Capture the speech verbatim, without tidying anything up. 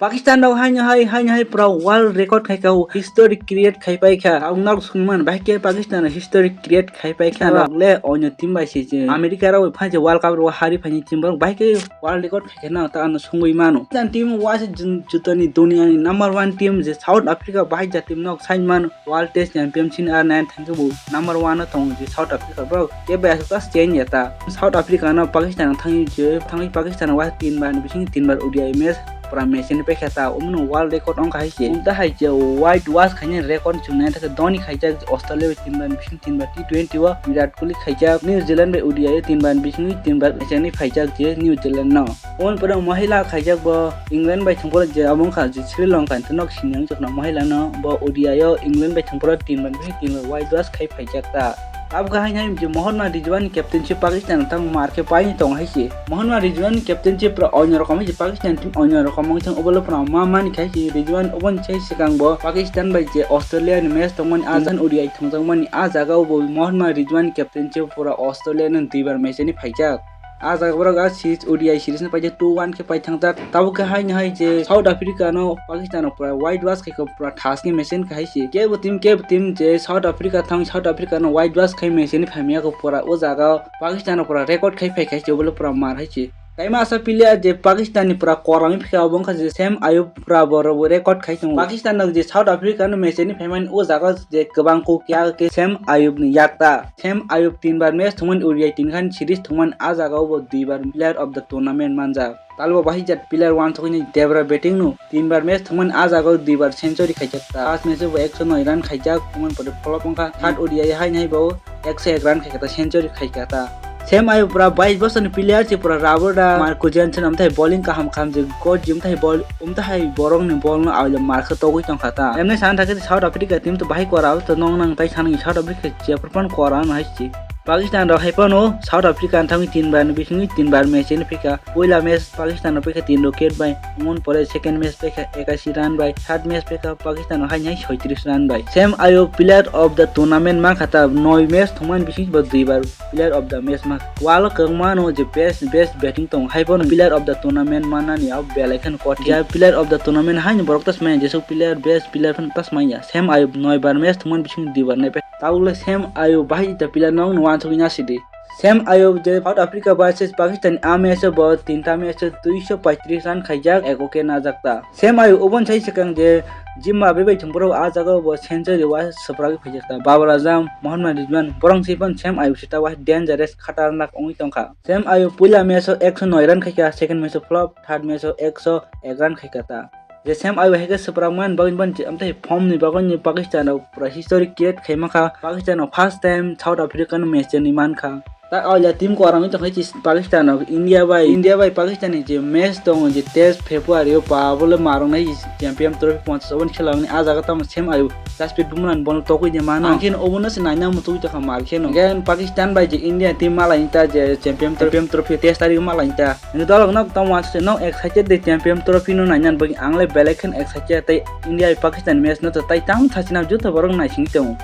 Pakistan rok haino hai, haino hai pura world record khai kha, history create khai pai kha. Ang nok sungman bahai khe Pakistan rok history create khai pai kha. Rok le onyo team bai se je America rok phai je World Cup rok hari phai ni team rok bahai khe world record khai kha na ta ano sungui mano. Pakistan team wa se jun-, jutoni dunia ni number one team je South Africa bahai ja team nok sai mano. World Test Championship R nine thangkhe bo number one o tongo je South Africa borok. Kebo aswk ta change ya ta. South Africa no Pakistan thangwi je, thangwi Pakistan wa tin bar ni bising tin bar O D I match pura match ni pekha ta. Omo no world record wngkha hai se. Umta hai je white wash khainai record chungnai thangkhe Dhoni khaijak Australia bai tin bar ni bising tin bar T twenty o, Virat Kohli khaijak New Zealand bai O D I o tin bar ni bising tin bar match ni phaijak je New Zealand no. Oboni pore Mahila khaijak bo England bai thangphuru je abo wngkha je Sri Lanka ni nok sini wngjakno Mahila no bo O D I o England bai thangphuru team bai team bai white wash khai phaijak ta. Abo khe haino je Mohammad Rizwan ni captaincy Pakistan thang mar khe paini tong hai se. Mohammad Rizwan ni captaincy pura onyo rokom hai se Pakistan team onyo rokom wng thang obo le pura ma mani khai se Rizwan oboni sai swkang bo Pakistan bai je Australia ni match tongmani a jaga O D I thangjakmani a jaga o bo Mohammad Rizwan ni captaincy pura Australia no duibar match ni phaijak. Ah jaga borok ah series O D I series no paijak two one khe pai thangjak. Tabuk khe haino hai je South Africa no Pakistan no pura white wash khai kha pura thas khe machine khe hai se. Kebo team kebo team je South Africa thang South Africa no white wash khai machine phaimya kho pura o jaga o Pakistan no pura record khai phai khai se obole pura mar hai se. Kaima asa player je Pakistan ni pura korang phika obo wngkha je Sam Ayub pura bo record khai tongo. Pakistan no je South Africa no machine phaimani o jaga o je kwbang kok ya khe Sam Ayub ni yakta. Sam Ayub tinbar match thwngmani O D I tinkhan series thwngmani ah jagao bo duibar player of the tournament manjak. Talbo bahijak player wansukgwi Debra batting no tinbar match thwngmani ah jagao duibar century khaijak ta. First match o bo ekso noi run khaijak, thwngmani pore flop wngkha. Third O D I haino hai bo ekso ek run khaikha ta, century khaikha ta. Sam Ayub pura bais bosorni player se pura rubber da. Marco Jansen amthai bowling kaham kaham je god je amthai ball umthai borokni ball no ailo markhe togwi tongkha ta. Emni sana thakhe South Africa team to bahai kora to nong nang tai sana South Africa jephru phano kora no hai se. Pakistan rok hai phano South Africa thangwi tinbar ni bisingwi tinbar match ni phika. Puila match Pakistan rok phika tin wicket bai, umon pore second match phika ekashi run bai, third match phika Pakistan rok hai hai soitris run bai. Sam Ayub player of the tournament mankha ta, noi match thwngmani bising bo duibar player of the match ma. Walo kwbangma no je best, best batting tong hai bono player of the tournament manani abo belai kheno kothai. Je player of the tournament haino borok ta swmaiya, jesuk player best player phano ta swmaiya. Sam Ayub noi bar match thwngmani bising duibar nai. Tabukle Sam Ayub bahai ta player no wansugwi nasidi. Sam Ayub je South Africa versus Pakistan a match o bo tinta match o duiso paitris run khaijak, ek wicket najak ta. Sam Ayub oboni sai swkang je Zimbabwe bai thwngphuru ah jagao bo century wa swprak phaijakta. Babar Azam, Mohammad Rizwan, borok si phano Sam Ayub sita wa dangerous khatarnak wngwi tongkha. Sam Ayub puila match o ekso noi run khaikha, second match o flop, third match o ekso ek run khaikha ta. Je Sam Ayub hai khe swprakmani bagwi ban amtwi form ni bagwi ni Pakistan rok pura history create khaimakha. Pakistan rok first time South Africa no match ni mankha. Ta oila team kwrwngwi tongkha chi Pakistan rok India bai, India bai Pakistan ni je match tongo je test February o pa bole marwknai champion trophy ponchash over ni khela wngni ah jaga tamo Sam Ayub Jasprit Bumrah ni bol togwi de mano. Ang khe obono se naina muchungwi tongkha mar khe no. Again Pakistan bai je India team malai ta je champion trophy, champion trophy test tarik malai ta. Ni dolok nok tamo wansuk se nok excited de champion trophy no naina bagwi ang le belai khe excited tei India bai Pakistan match no to tai tamo thachina joto borok naising tongo.